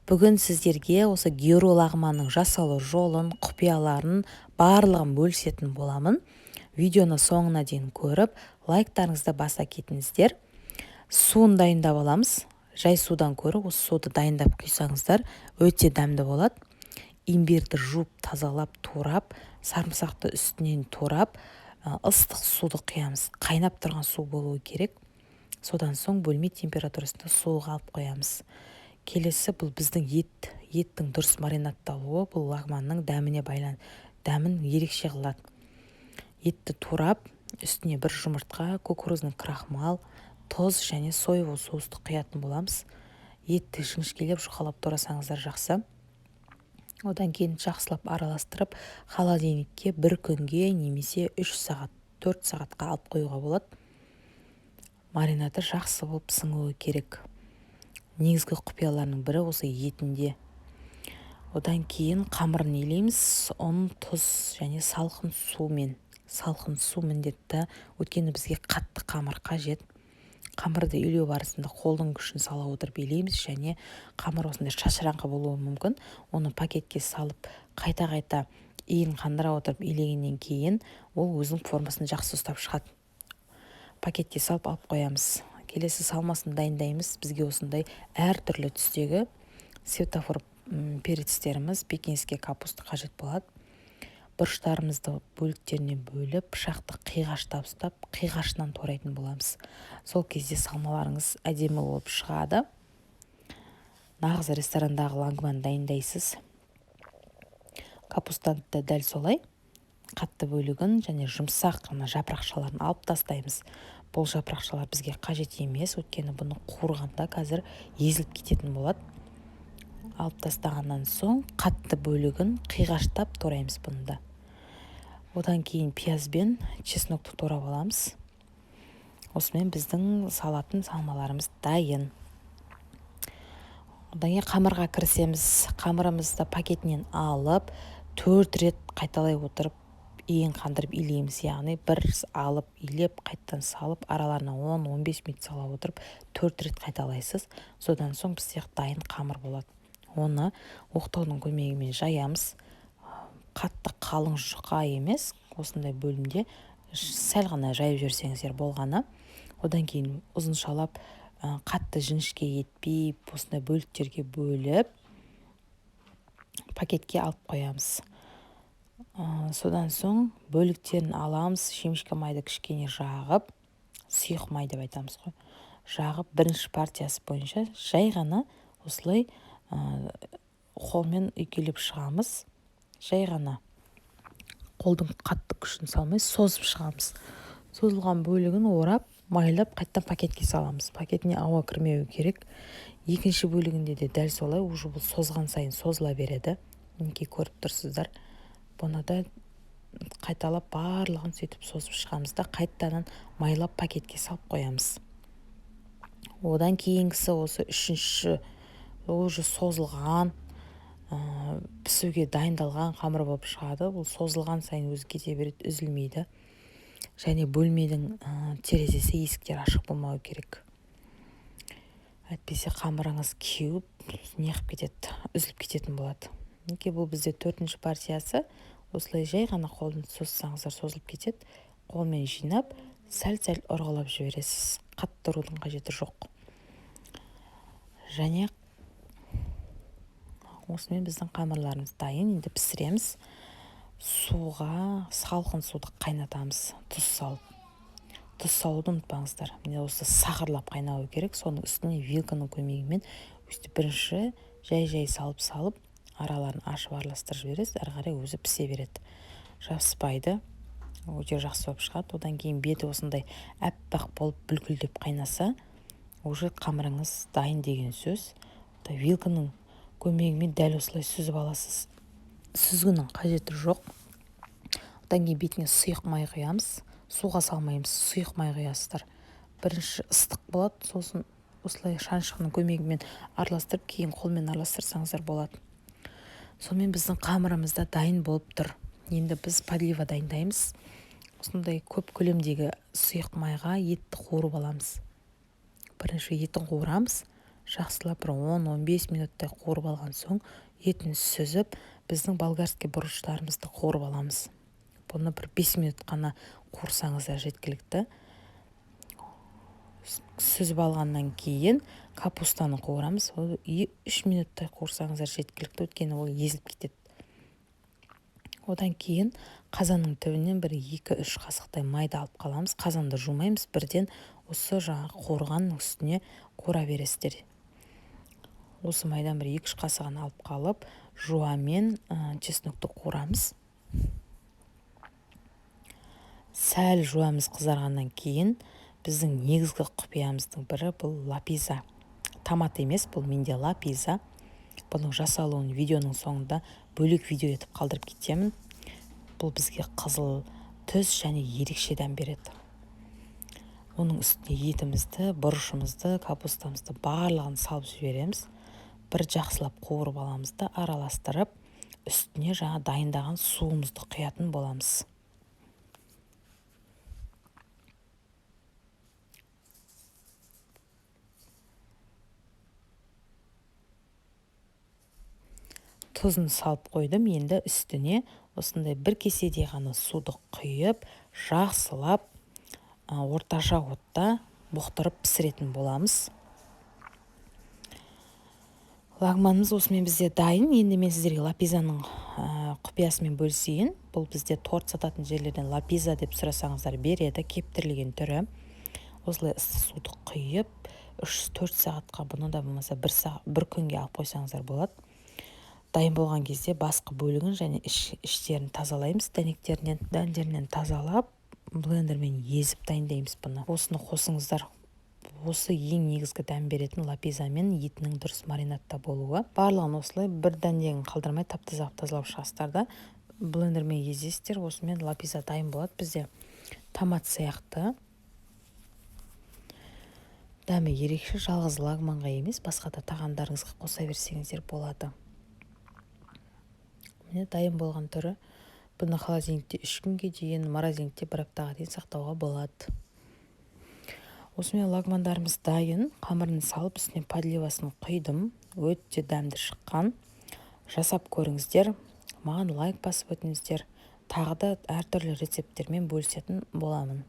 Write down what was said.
Бүгін сіздерге осы гюро лағманның жасалу жолын, құпияларын барлығын бөлісетін боламын. Видеоны соңына дейін көріп, лайктарыңызды баса кетіңіздер. Суын дайындап аламыз. Жай судан көрі осы суды дайындап құйсаңыздар, өте дәмді болады. Имбирді жуып, тазалап, турап, сарымсақты үстінен турап, ыстық суды құямыз. Қайнап тұрған су болуы керек. Содан соң бөлме температурасында суға алып қоямыз. Келесі бұл біздің ет. Еттің дұрыс маринадталуы бұл лагманның дәміне байлан, дәмін ерекше қылады. Етті турап, үстіне бір жұмыртқа, кукурузный крахмал, тұз және соевый соусты құятын боламыз. Етті жіңішкелеп, жұқалап турасаңыздар, жақсы. Одан кейін жақсылап араластырып, холодильникке бір күнге немесе 3 сағат, 4 сағатқа алып қоюға болады. Маринады жақсы болып сіңуі керек. Негізгі құпияларының бірі осы етінде. Одан кейін қамырын илейміз ұн, тұз және салқын сумен. Салқын су міндетті, өйткені бізге қатты қамыр қажет. Қамырды илеу барысында қолдың күшін сала отырып илейміз және қамыр осындай шашыраңқы болуы мүмкін. Оны пакетке салып, қайта-қайта иін қандыра отырып илегеннен кейін ол өзінің формасын жақсы ұстап шығады. Пакетке салып алып қоямыз. Келесі салмасын дайындаймыз. Бізге осындай әртүрлі түстегі светофор перецтеріміз, пекинский капуста қажет болады. Бұрыштарымызды бөліктеріне бөліп, пышақты қиғаштап ұстап, қиғашынан турайтын боламыз. Сол кезде салмаларыңыз әдемі болып шығады. Нағыз ресторандағы лагман дайындайсыз. Капустаны да дәл солай қатты бөлігін және жұмсақ ана жапырақшаларын алып тастаймыз. Бұл жапырақшалар бізге қажет емес, өйткені бұны қуырғанда қазір езіліп кететін болады. Алып тастағаннан соң қатты бөлігін қиғаштап тураймыз бұны да. Одан кейін пияз бен чеснокты турап аламыз. Осымен біздің салатын салмаларымыз дайын. Одан кейін қамырға кірісеміз. Қамырымызды пакетінен алып, төрт рет қайталай отырып, иін қандырып илейміз. Яғни бір алып, илеп, қайтадан салып, араларына 10-15 минут сала отырып, төрт рет қайталайсыз. Содан соң бізде дайын қамыр болады. Оны оқтаудың көмегімен жаямыз. Қатты қалың, жұқа емес, осындай бөлімде сәл ғана жайып жіберсеңіздер болғаны. Одан кейін ұзыншалап, қатты жіңішке етпей, осындай бөліктерге бөліп, пакетке алып қоямыз. Содан соң бөліктерін аламыз, семечка майды кішкене жағып, сұйық май деп айтамыз ғой, жағып, бірінші партиясы бойынша жай ғана осылай қолмен үйкелеп шығамыз. Жай ғана, қолдың қатты күшін салмай, созып шығамыз. Созылған бөлігін орап, майлап, қайтадан пакетке саламыз. Пакетіне ауа кірмеуі керек. Екінші бөлігінде де дәл солай. Уже бұл созған сайын созыла береді, мінекей, көріп тұрсыздар. Бұны да қайталап, барлығын сөйтіп созып шығамыз да, қайтадан майлап, пакетке салып қоямыз. Одан кейінгісі осы үшінші, уже созылған, пісуге дайындалған қамыр болып шығады. Бұл созылған сайын өзі кете береді, үзілмейді. Және бөлменің терезесі, есіктері ашық болмауы керек, әйтпесе қамырыңыз кеуіп, неғып кетеді, үзіліп кететін болады. Мінекей, бұл бізде төртінші партиясы. Осылай жай ғана қолын созсаңыздар, созылып кетеді. Қолмен жинап, сәл-сәл ұрғылап жібересіз, қатты ұрудың қажеті жоқ. Және осымен біздің қамырларымыз дайын. Енді пісіреміз. Суға, салқын суды қайнатамыз тұз салып. Тұз салуды ұмытпаңыздар. Міне, осы сақырлап қайнауы керек. Соның үстіне вилканың көмегімен өстіп бірінші жай-жай салып-салып, араларын ашып, араластырып жібересіз. Әрі қарай өзі пісе береді, жабыспайды, өте жақсы болып шығады. Одан кейін беті осындай аппақ болып бүлкілдеп қайнаса, уже қамырыңыз дайын деген сөз. Вилканың көмегімен дәл осылай сүзіп аласыз, сүзгінің қажеті жоқ. Одан кейін бетіне сұйық май құямыз. Суға салмаймыз, сұйық май құясыздар. Бірінші ыстық болады, сосын осылай шанышқының көмегімен араластырып, кейін қолмен араластырсаңыздар болады. Сонымен, біздің қамырымыз да дайын болып тұр. Енді біз подлива дайындаймыз. Осындай көп көлемдегі сұйық майға етті қуырып аламыз. Бірінші етін қуырамыз. Жақсылап бір 10-15 минуттай қуырып алған соң етін сүзіп, біздің болгарский бұрыштарымызды қуырып аламыз. Бұны бір 5 минут қана қуырсаңыздар жеткілікті. Сүзіп алғаннан кейін капустаны қуырамыз. Ол 3 минуттай қуырсаңыздар жеткілікті, өйткені ол езіліп кетеді. Одан кейін қазанның түбінен бір 2-3 қасықтай майды алып қаламыз. Қазанды жумаймыз, бірден осы жаңағы қуырғанның үстіне қуыра бересіздер. Осы майдан бір 2-3 қасығын алып қалып, жуамен чеснокты қуырамыз. Сәл жуамыз қызарғаннан кейін біздің негізгі құпиямыздың бірі бұл лапиза. Томат емес, бұл менде лапиза. Бұның жасалуын видеоның соңында бөлек видео етіп қалдырып кетемін. Бұл бізге қызыл түс және ерекше дәм береді. Оның үстіне етімізді, бұрышымызды, капустамызды барлығын салып жібереміз. Бір жақсылап қуырып аламыз да араластырып, үстіне жаңа дайындаған суымызды құятын боламыз. Тұзын салып қойдым. Енді үстіне осындай бір кеседей ғана суды құйып, жақсылап орташа отта бұқтырып пісіретін боламыз. Лагманымыз осымен бізде дайын. Енді мен сіздерге лапизаның құпиясымен бөлісейін. Бұл бізде торт сататын жерлерден лапиза деп сұрасаңыздар береді, кептірілген түрі. Осылай ыссы суды құйып, 3-4 сағатқа, бұны да болмаса бір күнге алып қойсаңыздар болады. Дайын болған кезде басқы бөлігін және іштерін тазалаймыз, дәнектерінен, дәндерінен тазалап, блендермен езіп дайындаймыз бұны. Осыны қосыңыздар. Осы ең негізгі дәм беретін лапиза мен етінің дұрыс маринадта болуы. Барлығын осылай бір дәндегін қалдырмай тап-таза қылып тазалап шығасыздар да блендермен езесіздер. Осымен лапиза дайын болады бізде. Томат сияқты. Дәмі ерекше, жалғыз лагманға емес, басқа да тағамдарыңызға қоса берсеңіздер болады. Міне дайын болған түрі. Бұны холодильникте 3 күнге дейін, морозильникте 1 аптаға дейін сақтауға болады. Осымен лагмандарымыз дайын. Қамырын салып, үстіне подливасын құйдым. Өте дәмді шыққан. Жасап көріңіздер. Маған лайк басып өтіңіздер. Тағы да әртүрлі рецепттермен бөлісетін боламын.